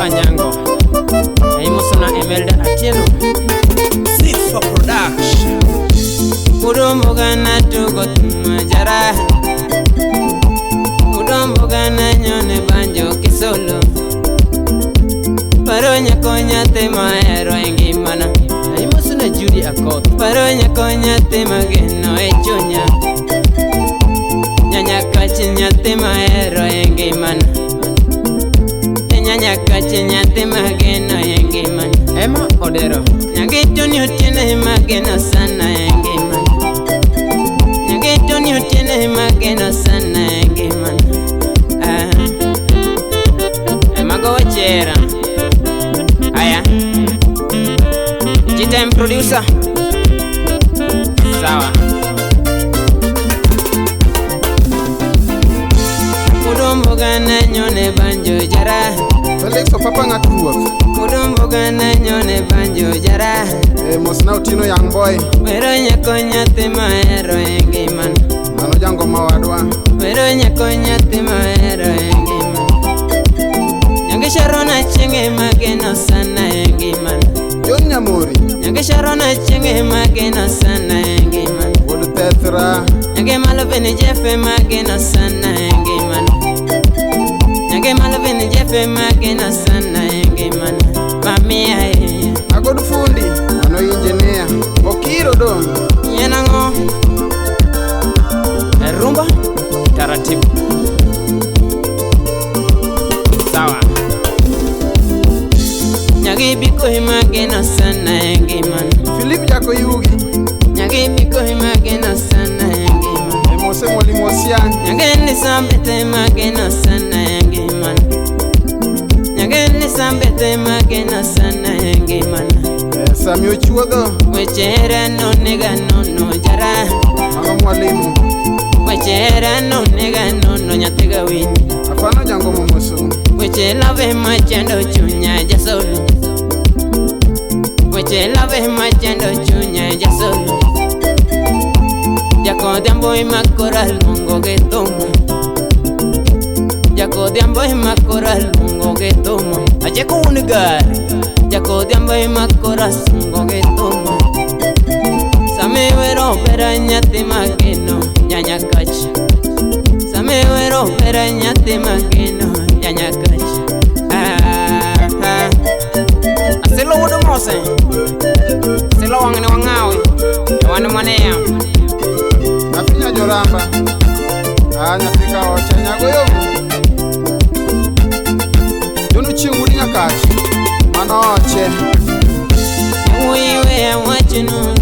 Anyango. Aimosona Emelda Atieno. Sifa Production. Udombo gana tugo jara. Udombo gana nyone banjo kisolo. Paro nyako nyathi mahero e ngimana. Aimosona Judy Akoth. Paro nyako nyathi mageno e chunya. Nyanya kachi nyathi mahero e ngimana. Nyanya kachi nyathi mageno e ngimana. Emma Odero. Nyageto ni otieno mageno sana e ngimana. Nyageto ni otieno mageno sana e ngimana. Ah. Mago wachera. Aya. G-Time producer. Sawa. Udombo gana nyone banjo jara. Felix Opapa ng'at ruoth. Udombo gana nyone banjo jara. Mosna Otieno young boy. Wero nyako nyathi mahero e ngimana. Mano jangoma wadwa. Wero nyako nyathi mahero e ngimana. Nyange Sharon Achieng' mageno sana e ngimana. John Nyamori. Nyange Sharon Achieng' mageno sana e ngimana. Wuod Tethra. Nyange Malvin Jeff mageno sana e ngimana. Nyange Malvin Jeff mageno sana e ngimana. Mami ae. Agod fundi, mano engineer. Okiro dong. Yenang'o. Rumba taratibu. Sawa. Nyagi biko mageno sana e ngimana. Philip Jako Yugi. Nyagi biko mageno sana e ngimana. Mose Mwalimu Osiang. Nyage Elizabeth mageno sana e ngimana. Nyage Elizabeth mageno sana e ngimana. Sami Ochuodho. Weche hera nonega nono jara. Mano mwalimu. Weche hera nonega nono nyathi gawini. Afano jangoma moso. Weche love machando chunya jasolo. Weche love machando chunya jasolo. Jakodhiambo imakora luongo gi thum. Jakodhiambo imakora luongo gi thum. Acheko wuon gari. Jakodhiambo imakora sungo gi thum. Sami wero bera nyathi mageno nyanya kach. Sami wero bera nyathi mageno nyanya kach. Ah, ah. Aselo wuod Mose. Aselo wang'ne wang'awi. Wan manea. Afinya Joramba. Ah, nyathi ka ocha nyagoyo. Jono chieng' wuod Nyakach. Mano oche. Wuoyi weya wachno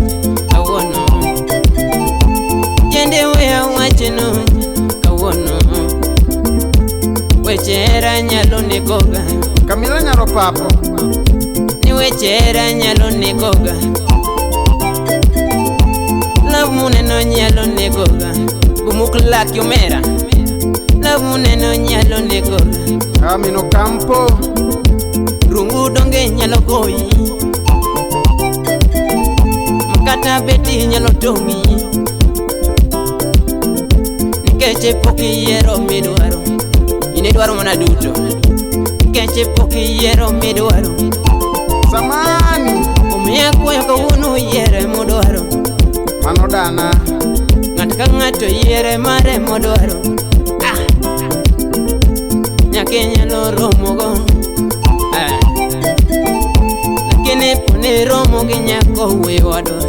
kawuono. Jende weya wachno kawuono. Weche hera nyalo negoga. Kamila nyaro papo. Ni weche hera nyalo negoga. Love muneno nyalo negoga. Gumuk lak yomera. Love muneno nyalo negoga. Amino Kampo. Rungu donge nyalo goyi. Makata beti nyalo tong'i. Nikech pok iyiero midwaro. In idwaro mana duto. Nikech pok iyiero midwaro. Samani. Omiyo akwayo kawuono yiere modwaro. Mano dana. Ng'ato ka ng'ato yiere mare modwaro. Ah. Nyaka nyalo romogo. Ah. Lakini poni romo gi nyako we wadwa.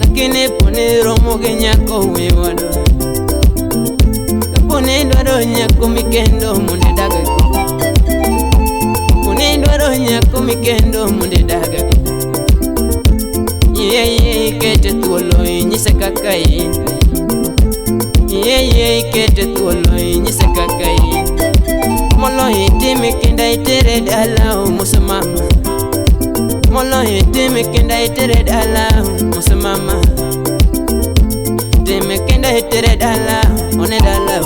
Lakini poni romo gi nyako we wadwa. Kaponi dwaro nyako mikendo mondo idag go. Poni dwaro nyako mikendo mondo idag go. Yie yie ikete thuolo inyise kaka in. Yie yie ikete thuolo inyise kaka in. Moloyo itime kinda itere dala omos mama. Moloyo itime kinda itere dala omos mama. Time kinda itere dala one dala.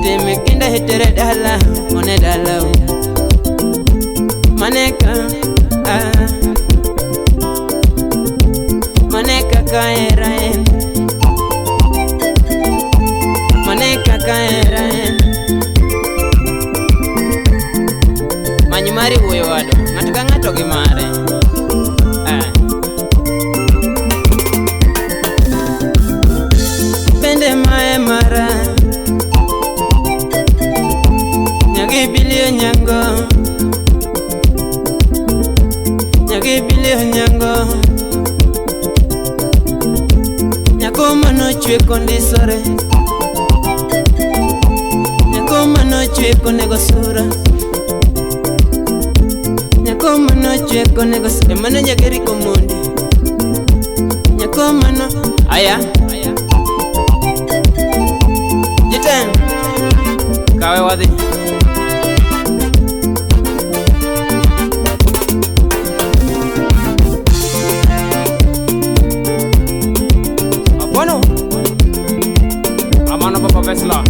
Time kinda itere dala one dala. Maneka ah. Maneka kaera en. Maneka kaera en. kondisore. Nyako manochwe konego sura. Nyako manochwe konego sura. Emane nyageri komondi. Nyako mano Aya. Jiten. Kawe wadhi. Apono. Amano Papa Vesla.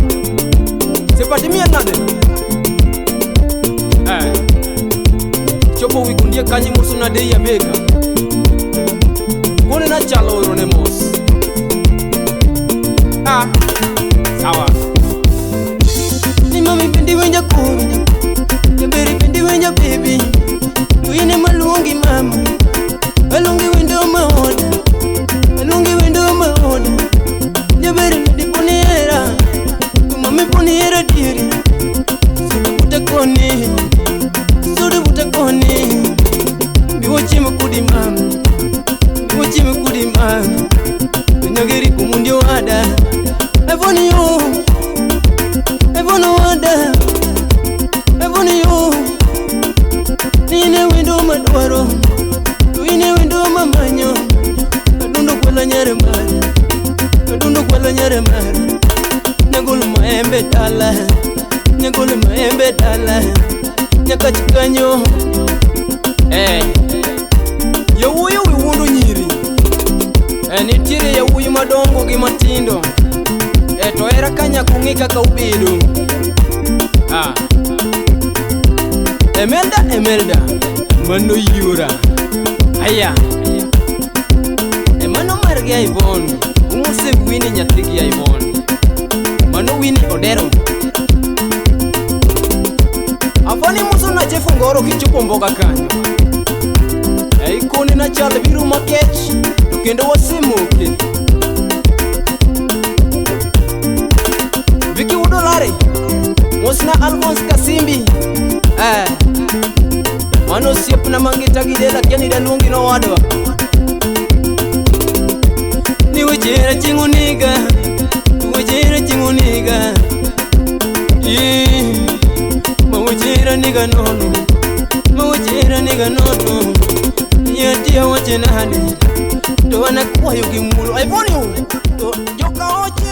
Sepatimia nade. Chopo wikundie kanyi musu na dei ya beka. Kone na chalo orone mos. Ah. Sawa. Ni mami pendi wenja kuru. Jaberi pendi wenja baby. Tuine malungi mama. Malungi wendo maoda. Malungi wendo maoda. Jaberi ndi poniera. Mami poniera diri. Sudu buta koni. Sudu buta koni. Biwochi mukudi mama. Biwochi mukudi mama. Nyageri kumundi wada. Evoni yo. Evono wada. Evoni yo. Nine wendo madwaro. Tuine wendo mamanyo. Adundo kwala nyare mara. Adundo kwala nyare mara. Nyagolo maembe dala. Nyagolo maembe dala. Nyakachikanyo. Yawuoyi we wuondo nyiri. Nitiere yawuoyi madongo gi matindo. To hera ka nyaka ung'e kaka ubedo. Ah. Emelda, Emelda, mano yura. Aya. Mano margi Ivon. Umose Winnie nyathigi Ivon. Mano Winnie Odero. Afani muso na Jeff Ngoro kichopo mboga kanyo. Ikone na chal biro makech to kendo wasemoke. Viki Udolare. Mosna Alphonse Kasimbi. Mano osiepna mangita gi dela kia ni daluongi nowadwa. Ni wechera chieng' onega. Wechera chieng' onega. Ma wechera nega nono. Ma wechera nega nono. Yatia wache nade. To an akwayo gi mulo. Ivoni to joka oche.